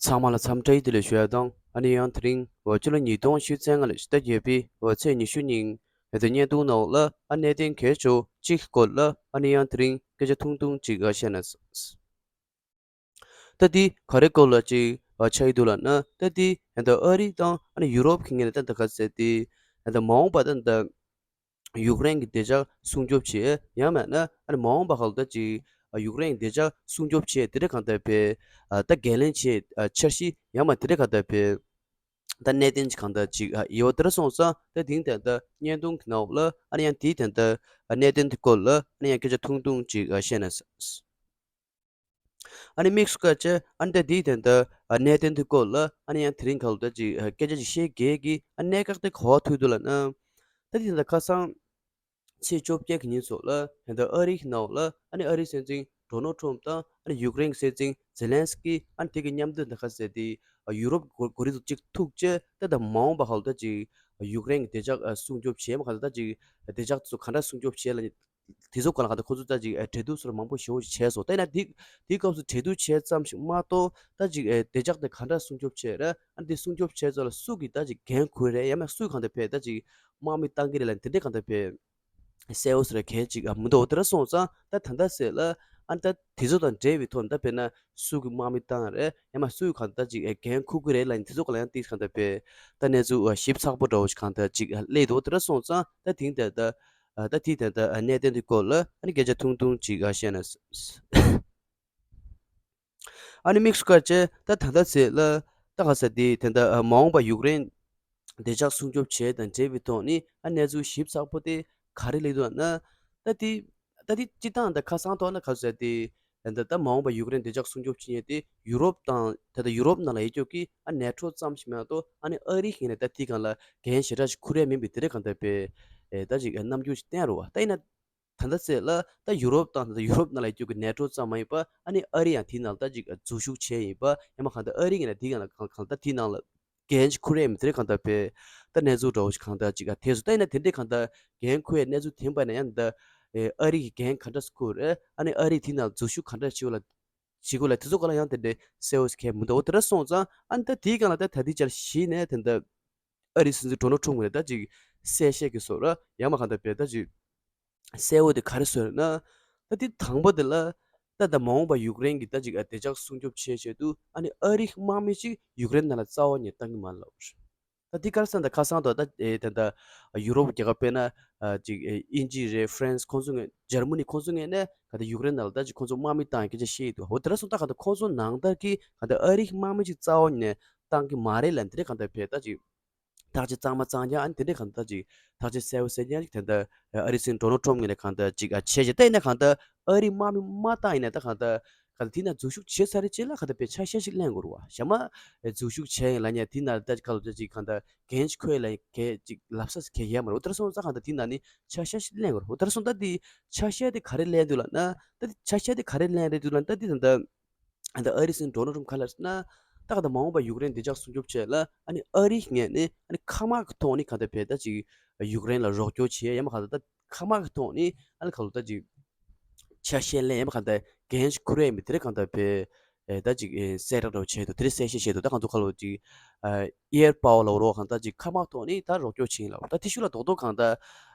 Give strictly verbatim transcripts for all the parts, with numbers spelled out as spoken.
ཚང་མ་ལ་འཚམས་འདྲི་བདེ་ལེགས་ཞུ་ཡ་དང་། ཨ་ནི་ཡང་དེ་རིང་འོ་སྤྱི་ལོ་ཉིས་སྟོང་ཉི་ཤུ་རྩ་ལྔ་ལོའི་ཕྱི་ཟླ་བརྒྱད་པའི་འོ་ཚེས་ཉི་ཤུ་ཉིན་ང་ཚོའི་བརྙན་ཐུང་ནང་ལ་ཨ་གནད་དོན་གལ་ཆེ་བ་གཅིག་གི་སྐོར་ལ་ཨ་ནི་ཡང་དེ་རིང་སྐད་ཆ་ཐུང་ཐུང་ཅིག་ཨ་བཤད་ན། ད་འདི་ག་རེ་སྐོར་ལ་ཅིག་ཨ་ཆགས་ཀྱི་འདུག་ལབ་ན། ད་འདི་ད་ལྟ་ཨ་རི་དང་ཨ་ནི་ཡུ་རོབ་ཀྱི་ངོས་ནས་ད་ལྟ་ག་ཟེར་ཏེ་ད་ལྟ་མ་འོངས་པ་ད་ལྟ་ཡུཀ་རེན་གྱི་བདེ་འཇགས་སྲུང་སྐྱོབ་བྱེད་ཡང་མིན་ན་ཨ་ནི་མ་འོངས་པ་ཁག་ལ་ད་ཅིག་ཨ་ཡུཀ་རེན་གྱི་བདེ་འཇགས་སྲུང་སྐྱོབ་བྱེད་དེ་འདྲ་གང་ལྟར་བྱས་ཨ་ད་འགན་ལེན་བྱེད་ཨ་འཆར་གཞི་ཡང་མིན་དེ་འདྲ་གང་ལྟར་བྱས་ད་གནད་དོན་ཅིག་གང་ལྟར་ཅིག་ཨ་ཡོད་དེ་འདྲ་སོང་ཙང་ད་དེང་ད་ལྟ་བརྙན་ཐུང་གི་ནང་ལ་ཨ་ནི་ཡང་དེའི་ད་ལྟ་ཨ་གནད་དོན་དེ་སྐོར་ལ་ཨ་ནི་ཡང་སྐད་ཆ་ཐུང་ཐུང་ཅིག་ཨ་བཤད་ན། ཨ་ནི་དམིགས་སུ་བཀར་བྱས་ཨ་ནི་ད་འདིའི་དོན་དུ་ཨ་གནད་དོན་དེ་སྐོར་ལ་ཨ་ནི་ཡང་དེ་རིང་ག་ལ་ད་ཅིག་ཨ་སྐད་ཆ་ཅིག་བཤད་དགོས་ཀྱི་ཨ་གནད་འགག་དེ་ག་པར་ཐུག་འདུག་ལབ་ན། ད་འདི་ད་ལྟ་ཁ་སང་ཚེས་བཅོ་བརྒྱད་ཀྱི་ཉིན་སོགས་ལ་ད་ལྟ་ཨ་རིའི་ནང་ལ་ཨ་ནི་ཨ་རིའི་སྲིད་འཛིན་ཌོ་ནལ་ཊམ་དང་ཨ་ནི་ཡུཀ་རེན་གྱི་སྲིད་འཛིན་ཛེ་ལན་སི་ཀི་ཨ་ནི་དེ་གི་མཉམ་དུ་ད་ག་ཟེར་ཏེ་ཡུ་རོབ་གོ་གོ་རིམ་དུ་གཅིག་ཐུག་བྱས་ད་ད་མ་འོངས་པ་ཁག་ལ་ད་ཅིག་ཡུཀ་རེན་གྱི་བདེ་འཇགས་སྲུང་སྐྱོབ་བྱེད་མ་གང་ལྟར་ད་ཅིག་བདེ་འཇགས་ཚོ་ག་འདྲ་སྲུང་སྐྱོབ་བྱེད་ལ། དེ་ཚོ་ག་ལ་གང་ལྟར་ཁོ་ཚོ་ད་ཅིག་ཨེ་འབྲེལ་གཏུག་སོགས་མང་པོ་ཞེ་པོ་ཅིག་བྱས་སོང་། ད་ཡིན་ན་དེ་དེའི་སྐབས་སུ་འབྲེལ་གཏུག་བྱས་ཙམ་ཞིག་མ་གཏོགས་ད་ཅིག་ཨེ་བདེ་འཇགས་དེ་ག་འདྲ་སྲུང་སྐྱོབ་བྱས་རེད། ཨ་འདི་སྲུང་སྐྱོབ་བྱས་ཚོ་ལ་སུ་གིས་ད་ཅིག་འགན་འཁུར་རེད། ཡང་མིན་སུས་གང་ལྟར་བྱས་ད་ཅིག་དམག་མི་བཏང་གི་རེད་ལབ་དེ་འདྲས་གང་ལྟར་བྱས་གསལ་པོ་ཟེར་མཁན་ཅིག་ཨ་མི་འདུག་དེ་འདྲ་སོང་ཙང་ད་ད་ལྟ་ཟེར་ལ་ཨ་ད་དེ་ཚོ་དང་འབྲེལ་བའི་ཐོག་ནས་ད་དཔེར་ན་སུ་གིས་དམག་མི་བཏང་རེད། ཡང་མིན་སུས་གང་ལྟར་ཅིག་ཨེ་འགན་འཁུར་གི་རེད་ལབ་ནས་དེ་ཚོ་ག་ལ་ཡང་ཏིག་གང་ལྟར་བྱས་ད་གནས་ཚུལ་ཨ་ཞིབ་ཚགས་པོ་འདྲ་བོ་ཞིག་གང་ལྟར་ཅིག་ཨ་སླེབས་འདུག་དེ་འདྲ་སོང་ཙང་ད་དེང་དེ་ད། ཨ་ད་དེའི་ད་ལྟ་ཨ་གནད་དོན་དེ་སྐོར་ལ་ཨ་ནི་སྐད་ཆ་ཐུང་ཐུང་ཅིག་ཨ་བཤད་ན། ཨ་ནི་དམིགས་སུ་བཀར་བྱས་ད་ད་ལྟ་ཚེ་ལ་ད་ག་ས་དེ་ད་ལྟ་ཨ་མ་འོངས་པ་ཡུཀ་རེན་བདེ་འཇགས་སྲུང་སྐྱོབ་བྱེད་དང་འབྲེལ་བའི་ཐོག་ནས་ཨ་གནས་ཚུལ་ཞིབ་ཚགས་པོ་དེ་ག་རེ་སླེབས་འདུག་ན། ད་དེ་ད་དེ་སྤྱི་བཏང་ད་ཁ་སང་ཐོག་ན་ག་ས་དེ་ད་ལྟ་ད་མ་འོངས་པ་ཡུཀ་རེན་བདེ་འཇགས་སྲུང་སྐྱོབ་བྱེད་མཁན་དེ་ཡུ་རོབ་དང་ད་ལྟ་ཡུ་རོབ་ནང་ལ་ཡོད་ཀྱོག་གི་ཨ་ནེ་ཊོ་ཙམ་ཞིག་མ་གཏོགས་ཨ་ནི་ཨ་རི་ཡིན་ན་ད་དེ་གང་ལ་འགན་ཞེ་དྲག་ཞིག་འཁུར་ཡ་མིན་པའི་དེ་འདྲ་གང་ལྟར་བྱས་ཨེ་ད་ཅིག་རྣམ་འགྱུར་ཞིག་བསྟན་རོ་བ། ད་ཡིན་ན། ད་ལྟ་ཚེ་ལ་ད་ཡུ་རོབ་དང་ད་ཡུ་རོབ་ནང་ལ་ཡོད་ཀྱོག་གི་ནེ་ཊོ་ཙམ་མ་ཡིན་པ་ཨ་ནི་ཨ་རི་ཡང་དེའི་ནང་ལ་ད་ཅིག་འཛུལ་ཞུགས་བྱས་ཡིན་པ་ཡང་མ་གང་ལྟར་ཨ་རི་ཡིན་ན་དེ་གང་ལ་གང་གང་ལྟར་དེའི་ནང་ལ་འགན་ཅིག་འཁུར་ཡས་མི་དེ་གང་ལྟར་བྱས་ད་གནས་ཚུལ་འདྲ་བོ་ཞིག་གང་ལྟར་ཅིག་ཨ་དེ་སུ་ད་ཡིན་ན་དེ་འདྲས་གང་ལྟར་འགན་འཁུར་ཡས་གནས་ཚུལ་དེ་ཡིན་པ་ན་ཡང་ད་ཨ་རི་གི་འགན་ག་འདྲ་སུ་འཁུར་རེད། ཨ་ནི་ཨ་རི་དེའི་ནང་ལ་འཛུལ་ཞུགས་ག་འདྲ་བྱེད་དགོས་ལ་བྱེད་དགོས་ལ་དེ་ཚོ་ག་ལ་ཡང་དེ་འདྲས་གསལ་བོ་ཞིག་གང་མི་འདུག་དེ་འདྲ་སོང་ཙང་ཨ་ནི་ད་དེའི་གང་ལ་ད་ད་ལྟའི་ཆར་གཞི་ནས་དེ་འདྲ། ཨ་རིའི་སྲིད་འཛིན་ཌོ་ནལ་ཊམ་གྱིས་ད་ཅིག་གསལ་བཤད་ཀྱི་བཟོ་འདྲ་ཡང་མ་གང་ལྟར་བྱས་ད་ཅིག་གསལ་བོ་དེ་ག་རེ་བཟོས་ན། ད་དེ་དང་པོ་དེ་ལ་ད་ད་མ་འོངས་པ་ཡུཀ་རེན་གྱི་ད་ཅིག་བདེ་འཇགས་སྲུང་སྐྱོབ་བྱེད་ཆེད་དུ་ཨ་ནི་ཨ་རིའི་དམག་མི་ཅིག་ཡུཀ་རེན་ནང་ལ་རྩ་བ་ནས་བཏང་གི་མ་རེད་ལབ། ད་དེ་ག་རེ་ཟེར་ན་ད་ཁ་སང་དུ་ད་ཨེ་ད་ད་ཡུ་རོབ་རྒྱལ་ཁབ་དཔེར་ན་ཨ་ཅིག་ཨེ་དབྱིན་ཇི་རེད། ཧྥ་རན་སི་ཁོང་ཚོ་ངོས་འཇར་མ་ནི་ཁོང་ཚོ་ངོས་ནས་ག་ད་ཡུཀ་རེན་ནང་ལ་ད་ཅིག་ཁོང་ཚོ་དམག་མི་བཏང་ཡ་སྐད་ཆ་བཤད་ཡི་འདུག་འོ་དེ་འདྲ་སོང་ད་ག་ད་ཁོང་ཚོ་ནང་ལྟར་གྱི་ག་ད་ཨ་རིའི་དམག་མི་ཅིག་རྩ་བ་ནས་བཏང་གི་མ་རེད་ལབ་དེ་འདྲས་གང་ལྟར་བྱས་ད་ཅིག་ཐག་གཅོད་གཙང་མ་གཙང་རྐྱང་ཨ་ནི་དེ་འདྲས་གང་ལྟར་ཅིག་ཐག་གཅོད་གསལ་པོ་གསལ་རྐྱང་ཅིག་དེ་འདྲ་ཨ་རིའི་སྲིད་འཛིན་ཌོ་ནལ་ཊམ་ངོས་ནས་གང་ལྟར་ཅིག་ཨ་བྱས་བྱས་ད་ཡིན་ན་གང་ལྟར་ཨ་རིའི་དམག་མི་མ་བཏང་ཡིན་ན་ད་གང་ལྟར་གང་ལྟར་དེ་ན་འཛུལ་ཞུགས་བྱས་ཚར་རེད་ཅེས་ལ་གང་ལྟར་བྱས་ཆ་ཤས་ཤིག་ལེན་དགོས་རེད་བ། ཞྭ་མ་འཛུལ་ཞུགས་བྱས་ཡིན་ལབ་ཉན་དེ་ན་ད་ག་ལ་ད་ཅིག་གང་ལྟར་འགན་ཞིག་འཁུར་ཡིན་ལབ་གལ་ཅིག་ལབ་ས་གལ་ཡོད་མ་རེད། འོ་དེར་སོང་ཙང་གང་ལྟར་དེ་ན་ནི་ཆ་ཤས་ཤིག་ལེན་དགོས་རེད། འོ་དེར་སོང་ད་དེ་ཆ་ཤས་དེ་ག་རེ་ལེན་འདུག་ལབ་ན་ད་དེ་ཆ་ཤས་དེ་ག་རེ་ལེན་རེད་འདུག་ལབ་ན་ད་དེ་ད་ལྟ། ཨ་ནི་ཨ་རིའི་སྲིད་འཛིན་ཌོ་ནལ་ཊམ་ག་ལབ་ཟེར་ན། ད་ག་ད་མ་འོངས་པ་ཡུཀ་རེན་བདེ་འཇགས་སྲུང་སྐྱོབ་ཆེད་ལ་ཨ་ནི་ཨ་རིའི་ངོས་ནས་ཨ་ནི་མཁའ་དམག་གི་ཐོག་ནས་ག་ད་བྱས་ད་ཅིག་ཡུཀ་རེན་ལ་རོགས་སྐྱོར་བྱེད་ཡ་མ་ག་ད་ད་མཁའ་དམག་གི་ཐོག་ནས་ཨ་ནི་ག་ལ་ད་ཅིག་ཆ་ཤས་ལེན་ཡ་མ་ག་ད་འགན་ཞིག་འཁུར་ཡ་མི་དེ་རེ་ག་ད་བྱས་ད་ཅིག་གསལ་བསྒྲགས་འདྲ་བོ་བྱས་འདུག་དེ་རེ་གསལ་བཤད་བྱས་འདུག་ད་ག་ཚོད་ག་ལ་ཅིག་ཨེར་པ་ཝར་ལ་རོགས་ག་ད་ཅིག་མཁའ་དམག་ཐོག་ནས་ད་རོགས་སྐྱོར་བྱེད་ཡིན་ལབ། ད་དེ་ཤུགས་ལ་རྡོག་རྡོག་གང་ད་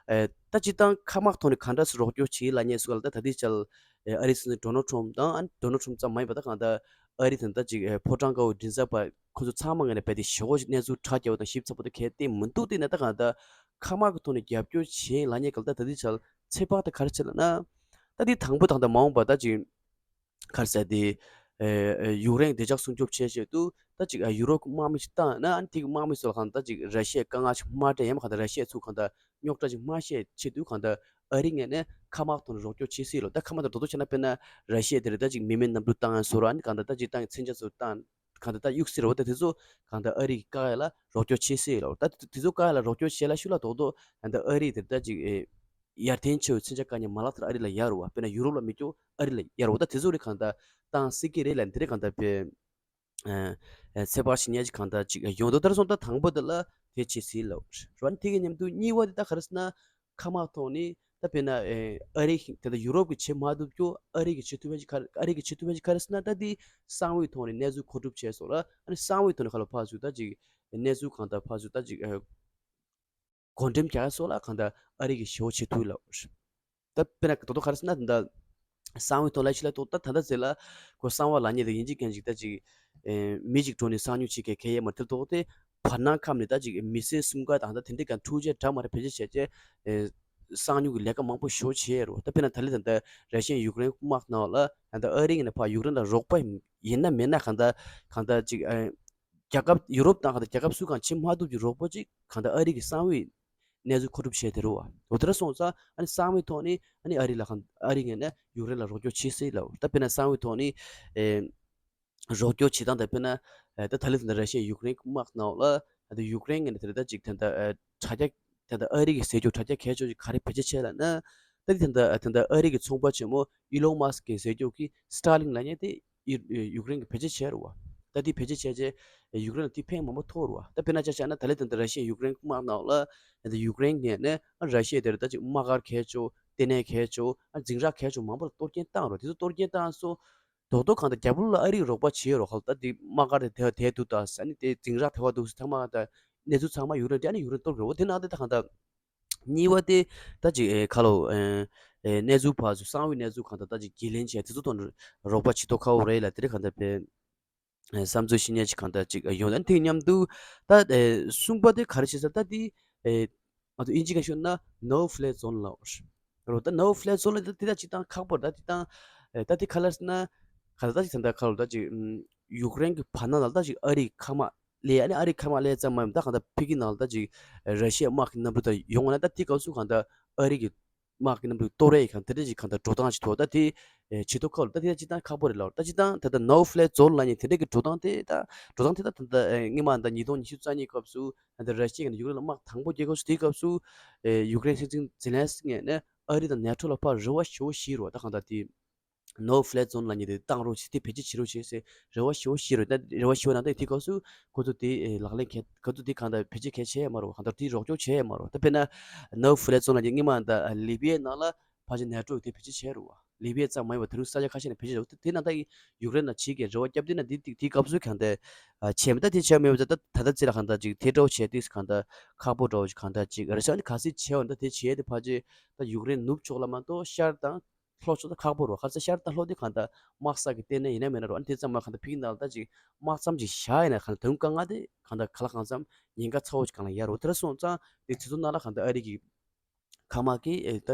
ད་ཅིག་ད་མཁའ་དམག་ཐོག་ནས་ག་འདྲ་སེ་རོགས་སྐྱོར་བྱེད་ལབ་ཉན་སུ་ག་ལ་ད་ད་དེ་ཆ་ལ། ཨ་རིའི་སྲིད་འཛིན་ཌོ་ནལ་ཊམ་དང་ཨ་ནི་ཌོ་ནལ་ཊམ་ཙམ་མ་ཡིན་པ་ད་གང་ལྟར་ཨ་རི་དང་ད་ཅིག་ཕོ་བྲང་དཀར་པོའི་མགྲིན་ཚབ་པ་ཁོ་ཚོ་ཚང་མ་ངོས་ནས་རྦད་དེ་ཞེ་པོ་ཞིག་གནས་ཚུལ་དྲ་རྒྱ་བོ་དང་ཞིབ་ཚགས་པོ་དེ་གལ་གཏད་མི་འདུག་དེ་ནས་ད་གང་ལྟར་མཁའ་དམག་གི་ཐོག་ནས་རྒྱབ་སྐྱོར་བྱེད་ལབ་ཉན་གང་ལྟར་ད་དེ་ཆ་ཚེ་དཔག་དེ་ག་རེ་བྱེད་ལབ་ན། ད་དེ་དང་པོ་དང་ད་མ་འོངས་པ་ད་ཅིག་ག་རེ་ཟེར་དེ། ཡུཀ་རེན་བདེ་འཇགས་སྲུང་སྐྱོབ་བྱེད་ཆེད་དུ་ད་ཅིག་ཡུ་རོབ་དམག་མི་ཞིག་བཏང་ན་ཨ་ནི་དེ་གི་དམག་མི་ཚོ་ལ་གང་ལྟར་ཅིག་ར་ཤི་ཡའི་དཀའ་ངལ་ཞིག་མ་སྤྲད་ཡ་མ་གང་ལྟར་ར་ཤི་ཡ་ཚུར་གང་ལྟར། རྙོག་དྲ་ཅིག་མ་བཤད་ཆེད་དུ་གང་ལྟར་ཨ་རི་ངོས་ནས་མཁའ་དམག་ཐོག་ནས་རོགས་སྐྱོར་བྱེད་སྲིད་ལོ། ད་མཁའ་དམག་དང་རྡོག་རྡོག་བྱས་ན་དཔེར་ན་ར་ཤི་ཡ་དེ་རེད་ད་ཅིག་མི་མེད་གནམ་གྲུ་བཏང་ཡ་བཟོ་ར་ཨ་ནི་གང་ལྟར་ད་ཅིག་བཏང་ཡ་མཚོན་ཆ་ཚོ་བཏང་གང་ལྟར་ད་གཡུག་སྲིད་རོ། ད་དེ་ཚོ་གང་ལྟར་ཨ་རི་གི་བཀག་ཡ་ལ་རོགས་སྐྱོར་བྱེད་སྲིད་ལོ། ད་དེ་ཚོ་བཀག་ཡ་ལ་རོགས་སྐྱོར་བྱེད་ལ་ཤུགས་ལ་རྡོག་རྡོག་གང་ལྟར་ཨ་རི་དེ་རེད་ད་ཅིག་ཡར་ཐོན་ཆེ་བའི་མཚོན་ཆ་བཀག་ཉེན་མ་ལག་དེར་ཨ་རི་ལ་ཡར་རོ་བ། དཔེར་ན་ཡུ་རོབ་ལ་མི་སྐྱོ་ཨ་རི་ལ་ཡར་རོ། ད་དེ་ཚོ་རེད་གང་ལྟར་བཏང་སྲིད་ཀྱི་རེད་ལ་དེ་རེད་གང་ལྟར་བས། ཚེ་དཔག་བྱེད་མཁན་ཅིག་གང་ལྟར་ཅིག་ཡོང་འདུག་དེར་སོང་ད་དང་པོ་དེ་ལ་དེ་བྱེད་སྲིད་ལབ་རེད་བ། དེ་གི་མཉམ་དུ་གཉིས་པ་དེ་ད་ག་རེ་ཟེར་ན། མཁའ་དམག་ཐོག་ནས་ ད་དཔེར་ན་ཨ་རི་དེ་ད་ཡུ་རོབ་ཀྱི་བྱེད་མ་ཐུབ་རྒྱུ་ཨ་རི་གི་བྱེད་ཐུབ་པ་ཞིག་ག་རེ། ཨ་རི་གི་བྱེད་ཐུབ་པ་ཞིག་ག་རེ་ཟེར་ན། ད་དེ་གསང་བའི་ཐོག་ནས་གནས་ཚུལ་མཁོ་སྒྲུབ་བྱས་སོང་ལ། ཨ་ནི་གསང་བའི་ཐོག་ནས་ཁ་ལོ་ཕར་ཚུར་ད་ཅིག་གནས་ཚུལ་གང་ལྟར་ཕར་ཚུར་ད་ཅིག་ཨ་བགོ་འགྲེམས་རྒྱག་སོགས་ལ་གང་ལྟར་ཨ་རི་གི་ཞེ་པོ་བྱེད་ཐུབ་ལ། ད་དཔེར་ན་ད་དུང་ག་རེ་ཟེར་ན། ད་ལྟ་གསང་བའི་ཐོག་ལ་ཕྱི་ལ་ཐོག་ད་ད་ལྟ་ཟེར་ལ་ཁོ་གསང་བ་ལབ་མཁན་དེ་ཡིན་གཅིག་མིན་གཅིག་ད་ཅིག་ཨེ་མི་གཅིག་འགྲོ་ནས་གསང་མྱུལ་བྱེད་མཁན་གང་ཡང་མ་རེད། དེ་ཐོག་དེ་བར་སྣང་ཁམས་ནས་ད་ཅིག་མི་སེར་གསུམ་ཀ་དང་ད་དེ་འདྲའི་གང་འཁྲུག་ཆ་འདྲ་མ་འདྲ་བེད་སྤྱོད་བྱས་བྱས་ཨེ་གསང་མྱུལ་གྱི་ལས་ཀ་མང་པོ་ཞེ་པོ་བྱས་ཡོད་རེད། ད་དཔེར་ན་ད་ལྟ་ད་ལྟ་ར་ཤི་ཡ་ཡུཀ་རེན་དམག་ནང་ལ་ད་ལྟ་ཨ་རི་ངོས་ནས་ཕར་ཡུཀ་རེན་ལ་རོགས་པ་ཡིན་ན་མིན་ན་གང་ལྟར་གང་ལྟར་ཅིག་ཨེ་རྒྱལ་ཁབ་ཡུ་རོབ་དང་གང་ལྟར་རྒྱལ་ཁབ་སུ་གང་བྱེད་མ་ཐུབ་ཀྱི་རོགས་པ་ཅིག་གང་ལྟར་ཨ་རི་གི་གསང་བའི་གནས་ཚུལ་མཁོ་སྒྲུབ་བྱས་དེ་རུ་བ། འོ་དེ་འདྲ་སོང་ཙང་ཨ་ནི་གསང་བའི་ཐོག་ནས་ཨ་ནི་ཨ་རི་ལ་གང་ཨ་རི་ངོས་ནས་ཡུཀ་རེན་ལ་རོགས་སྐྱོར་བྱེད་སྲིད་ལ། ད་དཔེར་ན་གསང་བའི་ཐོག་ནས་ཨེ་རོགས་སྐྱོར་བྱེད་སྟངས་དང་། དཔེར་ན་ཨེ་ད་ད་ལྟ་དེ་འདྲ་ར་ཤི་ཡ་ཡུཀ་རེན་དམག་ནང་ལ་ད་ལྟ་ཡུཀ་རེན་ངོས་ནས་དེ་འདྲ་ད་ཅིག་དེ་འདྲ་ཨེ་དྲ་རྒྱ་དེ་འདྲ་ཨ་རི་གི་ཟས་རྒྱུ་དྲ་རྒྱ་གལ་ཆེ་ཤོས་ཅིག་ག་རེ་བེད་སྤྱོད་བྱས་ལབ་ན། ད་དེ་འདྲ་དེ་འདྲ་ཨ་རི་གི་ཚོང་པ་ཆེན་མོ་ཨི་ལོན་མཱ་སི་ཀི་གི་ཟས་རྒྱུ་གི་སི་ཊར་ལིང་ལབ་མཁན་དེ་ཡུ་ཡུཀ་རེན་གྱིས་བེད་སྤྱོད་བྱས་རེད་བ། ད་དེ་བེད་སྤྱོད་བྱས་རྗེས་ཡུཀ་རེན་ལ་དེ་ཕན་མང་པོ་ཐོགས་རེད་བ། ད་དཔེར་ན་ཆ་བཞག་ན་ད་ལྟ་དེ་འདྲ་ར་ཤི་ཡ་ཡུཀ་རེན་དམག་ནང་ལ་ད་ཡུཀ་རེན་ངོས་ནས་ར་ཤི་ཡ་དེར་ད་ཅིག་དམག་སྒར་གལ་ཆེ་ཤོས། ལྟེ་གནས་གལ་ཆེ་ཤོས། འཛིང་རགས་གལ་ཆེ་ཤོས་མང་པོ་ལ་གཏོར་སྐྱོན་བཏང་རེད་བ། དེ་ཚོ་གཏོར་སྐྱོན་བཏང་སོང་། རྡོག་རྡོག་གང་ལྟར་རྒྱ་བོད་ལ་ཨ་རིའི་རོགས་པ་བྱས་ཡོད་རེད་བ། ད་དེ་དམག་སྒར་དེ་དེ་དེ་འདུག་ད་ཟེར། ཨ་ནི་དེ་འཛིང་རགས་དེ་བ་འདུག་ཟེར། ཚང་མ་ད་གནས་ཚུལ་ཚང་མ་ཡུཀ་རེན་སྤྲད། ཨ་ནི་ཡུཀ་རེན་གཏོར་དགོས་རེད་བ། དེ་ནང་དེ་ད་གང་ལྟར་གཉིས་པ་དེ་ད་ཅིག་ཨེ་ཁ་ལོ་ཨེ་ཨེ་གནས་ཚུལ་ཕར་ཚུར་གསང་བའི་གནས་ཚུལ་གང་ལྟར་ད་ཅིག་འགན་ལེན་བྱས་དེ་ཚོ་དང་རོགས་པ་བྱེད་མདོག་ཁ་པོ་རེད་ལ། དེ་རིགས་གང་ལྟར་དཔེ་ཨེ་བསམ་ཚུལ་བཤད་མཁན་ཅིག་གང་ལྟར་ཅིག་ཡོང་། ཨ་ནི་དེ་མཉམ་དུ་ད་ཨེ་གསུམ་པ་དེ་ག་རེ་བྱེད་ས། ད་དེ་ཨེ་ང་ཚོ་དབྱིན་ཇི་སྐད་ཤོད་ན་No Fly Zone ལབ་རེད། ད་No Fly Zone ལ་ད་དེ་ད་ཅིག་ད་ཁག་པོ་རེད། ད་དེ་ད་ཨེ་ད་དེ་ག་རེ་ཟེར་ན། ག་ད་ད་ཅིག་ད་ད་ཁ་ལོ་ད་ཅིག་ཨམ་ཡུཀ་རེན་གྱི་བར་སྣང་ལ་ད་ཅིག་ཨ་རིའི་མཁའ་དམག་སླེབས། ཨ་ནི་ཨ་རིའི་མཁའ་དམག་སླེབས་ཙམ་མ་ཡིན་པར་ད་གང་ལྟར་ཕ་གི་ནང་ལ་ད་ཅིག་ར་ཤི་ཡའི་དམག་གི་གནམ་གྲུ་ད་ཡོང་བ་ན། ད་དེ་སྐབས་སུ་གང་ལྟར་ཨ་རི་གི་དམག་གི་གནམ་གྲུ་གཏོར་ཡས་གང་དེ་འདྲ་ཅིག་གང་ལྟར་འགྲོ་སྟངས་ཅིག་འདུག་ད་དེ་ཨེ་བྱེད་མདོག་ཁ་པོ་རེད། ད་དེ་ད་ཅིག་ད་ཁག་པོ་རེད་ལབ། ད་ཅིག་ད་ད་ལྟ་No Fly Zone ལབ་མཁན་དེ་འདྲ་གི་འགྲོ་སྟངས་དེ་ད་འགྲོ་སྟངས་དེ་ད་ད་ལྟ་ཨེ་སྔོན་མ་ད་ཉིས་སྟོང་ཉི་ཤུ་རྩ་གཉིས་སྐབས་སུ་ད་ལྟ་ར་ཤི་ཡ་གི་ཡུཀ་རེན་ལ་དམག་དང་པོ་རྒྱག་སྐབས་སུ། དེའི་སྐབས་སུ་ཨེ་ཡུཀ་རེན་སྲིད་འཛིན་ཛེ་ལན་སི་ཀི་ངོས་ནས་ཨ་རི་དང་ནེ་ཊོ་ལ་ཕར་རེ་བ་ཞེ་པོ་བཞེས་རེད་བ། ད་གང་ལྟར་དེ་No Fly Zone ལབ་མཁན་དེ་བཏང་རོགས་བྱེད། དེ་བེད་སྤྱོད་བྱེད་རོགས་བྱེད་ཟེར་རེ་བ་ཞེ་པོ་བཞེས་རེད། ད་རེ་བ་ཞེ་པོ་གནང་སྟེ་དེའི་སྐབས་སུ་ཁོ་ཚོ་དེ་ཨེ་ལག་ལེན་གལ་ཁོ་ཚོ་དེ་གང་ལྟར་བེད་སྤྱོད་གལ་ཆེ་ཡ་མ་རེད་བ། གང་ལྟར་དེ་རོགས་སྐྱོར་བྱེད་ཡ་མ་རེད་བ། ད་དཔེར་ན་No Fly Zone ལབ་མཁན་སྔོན་མ་ད་ལི་བི་ཡའི་ནང་ལ་ཕལ་ཆེར་ནེ་ཊོ་གིས་དེ་བེད་སྤྱོད་བྱས་རེད་བ། ལི་བི་ཡ་ཙམ་མ་ཡིན་པར་ད་རུང་ས་ཆ་ཁ་ཤས་ནས་བེད་སྤྱོད་བྱས་རེད་བ། དེ་ནང་ད་ཡུཀ་རེན་ལ་བྱེད་ཀྱི་རེ་བ་བརྒྱབ། དེ་ན་དེ་དེ་དེའི་སྐབས་སུ་གང་ལྟར་ཨ་བྱས་མེད། ད་དེ་བྱས་མེད་པ་ད་ད་ལྟ་ཅིག་ལ་གང་ལྟར་ཅིག་དེ་འདྲ་བོ་བྱས་དུས་གང་ལྟར་ཁག་པོ་འདྲ་བོ་ཅིག་གང་ལྟར་ཅིག་རེད་ཤག་ཨ་ནི་གལ་སྲིད་བྱས་པ་ན་ད་དེ་བྱས་དེ་ཕལ་ཆེར་ད་ཡུཀ་རེན་ནུབ་ཕྱོགས་ལ་མ་གཏོགས་ཤར་དང་ལྷོ་ཕྱོགས་ད་ཁག་པོ་རེད་བ། ག་ཚོད་ཤར་དང་ལྷོ་དེ་གང་ལྟར་དམག་ས་གི་ལྟེ་གནས་ཡིན་ན་མིན་ན་རེད་བ། ཨ་ནི་དེ་ཙམ་མ་གང་ལྟར་ཕ་གི་ནང་ལ་ད་ཅིག་དམག་མཚམས་ཅིག་བཞག་ཡིན་ན་གང་ལྟར་དོན་དཀའ་ངལ་དེ་གང་ལྟར་གང་ལ་གང་འཚམ་ཉེན་ཁ་ཚ་བོ་ཅིག་གང་ལ་ཡོད་རེད་བ། དེ་འདྲ་སོང་ཙང་དེ་དེ་ཚོ་ནང་ལ་གང་ལྟར་ཨ་རི་གི་མཁའ་དམག་གིས་ཨེ་ད་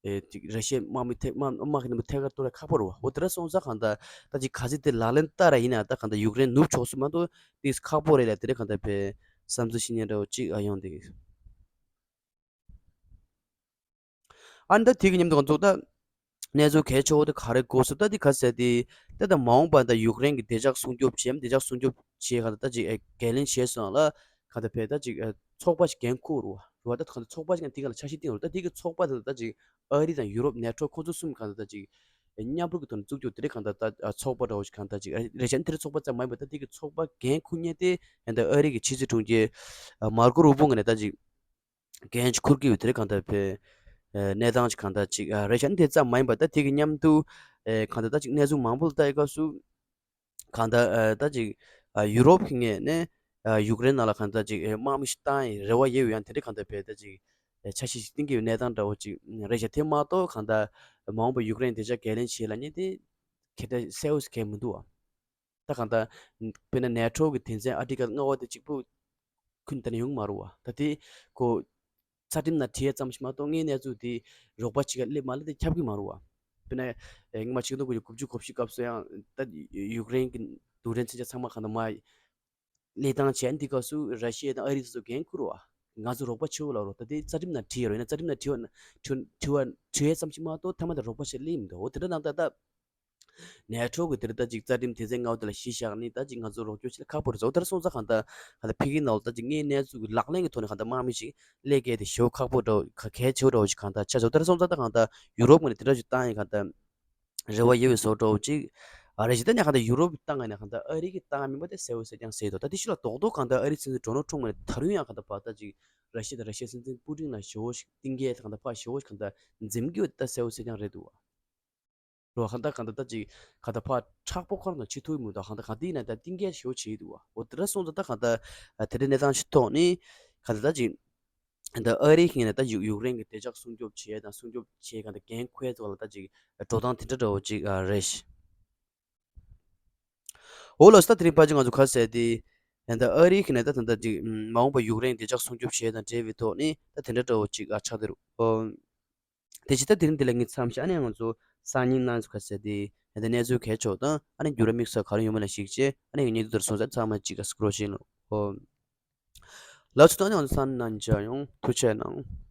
ཨེ་ཅིག་ར་ཤི་ཡའི་དམག་མི་ཐད་དམག་དམག་གི་ནང་ཐད་ཀར་གཏོར་ཡ་ཁག་པོ་རེད་བ། འོ་དེ་འདྲ་སོང་ཙང་གང་ལྟར་ད་ཅིག་གལ་སྲིད་དེ་ལག་ལེན་བསྟར་ར་ཡིན་ན་ད་གང་ལྟར་ཡུཀ་རེན་ནུབ་ཕྱོགས་སུ་མ་གཏོགས་དེ་ཁག་པོ་རེད་ལ། དེ་འདྲ་གང་ལྟར་དཔེ་བསམ་ཚུལ་བཤད་མཁན་འདྲ་བོ་ཅིག་ཨ་ཡོང་དེ། ཨ་ནི་ད་དེ་གི་མཉམ་དུ་ང་ཚོ་ད་གནས་ཚུལ་གལ་ཆེ་བོ་དེ་ག་རེ་གོ་སོང་། ད་དེ་ག་ཟེར་དེ་ད་ད་མ་འོངས་པ་ད་ཡུཀ་རེན་གྱི་བདེ་འཇགས་སྲུང་སྐྱོབ་བྱེད་བདེ་འཇགས་སྲུང་སྐྱོབ་བྱེད་ག་ད་ད་ཅིག་ཨེ་འགན་ལེན་བྱས་སོང་ལ་ག་ད་ཕེ་ད་ཅིག་ཨེ་ཚོགས་པ་ཞིག་འགན་འཁུར་རུ་བ་རུ་བ། ད་ག་ད་ཚོགས་པ་ཞིག་འདི་ག་ལ་འཆར་གཞི་བཏིང་རུ། ད་དེ་གི་ཚོགས་པ་དེ་ད་ད་ཅིག་ཨ་རི་དང་ཡུ་རོབ་ནེ་ཊོ་ཁོ་ཚོ་གསུམ་ག་ད་ད་ཅིག་མཉམ་རུབ་ཀྱི་ཐོག་ནས་བཙུགས་རྒྱུ་དེ་རིགས་གང་ལྟར་ད་ཚོགས་པ་འདྲ་བོ་ཞིག་གང་ལྟར་ཅིག་རེད་ཤག་དེ་རིགས་ཚོགས་པ་ཙམ་མ་ཡིན་པར་ད་དེ་གི་ཚོགས་པ་འགན་འཁུར་མཁན་དེ་ད་ཨ་རི་གི་ཕྱི་སྲིད་དྲུང་ཆེ་མར་ཀོ་རུ་བྷོ་ངོས་ནས་ད་ཅིག་འགན་ཅིག་འཁུར་གྱི་ཡོད། དེ་རིགས་གང་ལྟར་བའི་གནས་སྟངས་ཅིག་གང་ལྟར་ཅིག་རེད་ཤག་དེ་ཙམ་མ་ཡིན་པར་ད་དེ་གི་མཉམ་དུ་གང་ལྟར་ད་ཅིག་གནས་ཚུལ་མང་པོ་ལ་ལྟ་ཡི་སྐབས་སུ། གང་ལྟར་ཨ་ད་ཅིག་ཨ་ཡུ་རོབ་ཀྱི་ངོས་ནས་ཨ་ཡུཀ་རེན་ནང་ལ་གང་ལྟར་ཅིག་ཨེ་དམག་མི་ཞིག་བཏང་ཡི་རེ་བ་ཡོད་ཡང་དེ་འདྲ་གང་ལྟར་བས་ད་ཅིག་ཨེ་འཆར་གཞི་ཞིག་བཏིང་གི་ཡོད་གནས་སྟངས་འདྲ་བོ་ཅིག་རེད་ཤག་དེ་མ་གཏོགས་གང་ལྟར་མ་འོངས་པ་ཡུཀ་རེན་བདེ་འཇགས་འགན་ལེན་བྱེད་ལབ་མཁན་དེ་གལ་ཏེ་གསལ་བོ་ཞིག་གང་ཡང་མི་འདུག་ཨ། ད་གང་ལྟར་དཔེར་ན་ནེ་ཊོ་གི་དོན་ཚན་ཨ་ཊི་ཀལ་ལྔ་པ་དེ་གཅིག་པུ་ཁུར་ནས་ཡོང་གི་མ་རེད་བ། ད་དེ་ཁོ་རྩ་ཁྲིམས་ནང་བྲིས་ཡ་ཙམ་ཞིག་མ་གཏོགས་དངོས་གནས་ཚུལ་དེ་རོགས་པ་བྱེད་ག་སླེབས་མ་སླེབས་དེ་ཁྱབ་ཀྱི་མ་རེད་བ། དཔེར་ན་ཨེ་སྔོན་མ་ཆིག་སྟོང་དགུ་བརྒྱ་དགུ་བཅུ་གོ་བཞི་སྐབས་སུ་ཡང་ད་ཡུཀ་རེན་གྱི་རྡུལ་ཕྲན་མཚོན་ཆ་ཚང་མ་གང་ལྟར་མར་ལེན་བཏང་བྱས། འདི་སྐབས་སུ་ར་ཤི་ཡ་དང་ཨ་རི་ཚོ་འགན་འཁུར་བ། ང་ཚོ་རོགས་པ་བྱེད་དགོས་ལབ་རོགས། ད་དེ་རྩ་ཁྲིམས་ནང་བྲིས་ཡོད་རེད། ཡིན་ན་རྩ་ཁྲིམས་ནང་བྲིས་པ་བྲིས་པ་བྲིས་ཡ་ཙམ་ཞིག་མ་གཏོགས་མཐའ་མ་དེ་རོགས་པ་བྱེད་སླེབས་མི་འདུག་འོ་དེ་འདྲ་གནང་སྟངས་ད། ནེ་ཊོ་གི་དེར་ད་ཅིག་རྩ་ཁྲིམས་དོན་ཚན་ལྔ་པ་དེ་ལ་གཞི་བཞག་ནས་ད་ཅིག་ང་ཚོ་རོགས་སྐྱོར་བྱེད་ལ་ཁག་པོ་རེད་ཟེར། འོ་དེར་སོང་ཙང་གང་ལྟར་གང་ལྟར་ཕ་གིའི་ནང་ལ་ད་ཅིག་དངོས་གནས་ཚུལ་གྱི་ལག་ལེན་གྱི་ཐོག་ནས་གང་ལྟར་དམག་མི་ཞིག་སླེབས་མཁན་དེ་ཞེ་པོ་ཁག་པོ་འདྲ་བོ་གལ་ཆེ་བོ་འདྲ་བོ་ཞིག་གང་ལྟར་ཆགས་སོང་། དེར་སོང་ཙང་ད་གང་ལྟར་ཡུ་རོབ་ངོས་ནས་དེ་འདྲ་ཞིག་བཏང་ཡིན་གང་ལྟར་རེ་བ་ཡོད་པའི་བཟོ་འདྲ་བོ་ཅིག་ཨ་རེད་ཅིག་ད་ནས་གང་ལྟར་ཡུ་རོབ་ཀྱིས་བཏང་ཡིན་ན་གང་ལྟར་ཨ་རི་གིས་བཏང་མིན་པ་དེ་གསལ་པོ་གསལ་རྐྱང་གསལ་འདུག་ད་དེ་ཤུགས་ལ་རྡོག་རྡོག་གང་ལྟར་ཨ་རིའི་སྲིད་འཛིན་ཌོ་ནལ་ཊམ་ངོས་ནས་ད་རུང་ཡང་གང་ལྟར་བར་ད་ཅིག་ ར་ཤི་ཡ་དང་ར་ཤི་ཡའི་སྲིད་འཛིན་པུ་ཏིན་ལ་ཞེ་བོ་ཞིག་གཏིང་སྐྱེལ་གང་ལྟར་ཕར་ཞེ་བོ་ཞིག་གང་ལྟར་འཛེམ་གྱི་ཡོད་ད་གསལ་བོ་གསལ་རྐྱང་རེད་འདུག་བ། རོ་གང་ལྟར་གང་ལྟར་ད་ཅིག་གང་ལྟར་ཕར་མཁྲེགས་པོ་ཁོ་རང་དང་ཕྱི་ཐུག་མི་འདུག་གང་ལྟར་གང་ལྟར་དེ་ཡིན་ན་ད་གཏིང་སྐྱེལ་ཞེ་བོ་བྱེད་ཀྱི་འདུག་བ། འོ་དེ་འདྲ་སོང་ཙང་ད་གང་ལྟར་དེ་འདྲའི་གནས་སྟངས་ཤིག་ཐོག་ནས་གང་ལྟར་ད་ཅིག་ད་ཨ་རི་གིས་ནས་ད་ཡུ་ཡུཀ་རེན་གྱི་བདེ་འཇགས་སྲུང་སྐྱོབ་བྱེད་ཡས་དང་སྲུང་སྐྱོབ་བྱེད་ཡས་གང་ལྟར་འགན་ཁུར་ཡས་ཙོགས་ལ་ད་ཅིག་འགྲོ་སྟངས་དེ་འདྲ་འདྲ་བོ་ཅིག་ཨ་རེད་ཤག་འོ་ལགས་སོ། ད་དེ་རིང་ཕལ་ཆེར་ང་ཚོ་ག་རེ་ཟེར་དེ། ད་ལྟ་ཨ་རི་གིས་ནས་ད་ད་ལྟ་ཅིག་མ་འོངས་པར་ཡུཀ་རེན་བདེ་འཇགས་སྲུང་སྐྱོབ་བྱེད་ཡས་དང་འབྲེལ་བའི་ཐོག་ནས་ད་དེ་འདྲ་འདྲ་བོ་ཅིག་ཨ་ཆགས་བསྡད་རེད། ཨོ། དེ་བཞིན་ད་དེ་རིང་འདི་ལ་ངས་མཚམས་བཞག་ཨ་ནི་ང་ཚོ་སང་ཉིན་གནངས་ཚེ་ག་རེ་ཟེར་དེ་ད་ལྟ་གནས་ཚུལ་གལ་ཆེ་བ་དང་ཨ་ནི་འགྱུར་བ་དམིགས་བསལ་ག་རེ་ཡོད་མེད་ལ་གཞིགས་བྱས་ཨ་ནི་ངས་ཉེ་དུ་དེར་སོང་ཙང་ཚང་མ་ཅིག་ཨ་སྐུ་རོགས་བྱེད་ལོ། ཨོ། ལགས་སོ། ད་ནི་ང་ཚོ་སང་ཉིན་མཇལ་ཡོང་། ཐུགས་རྗེ་གནང་།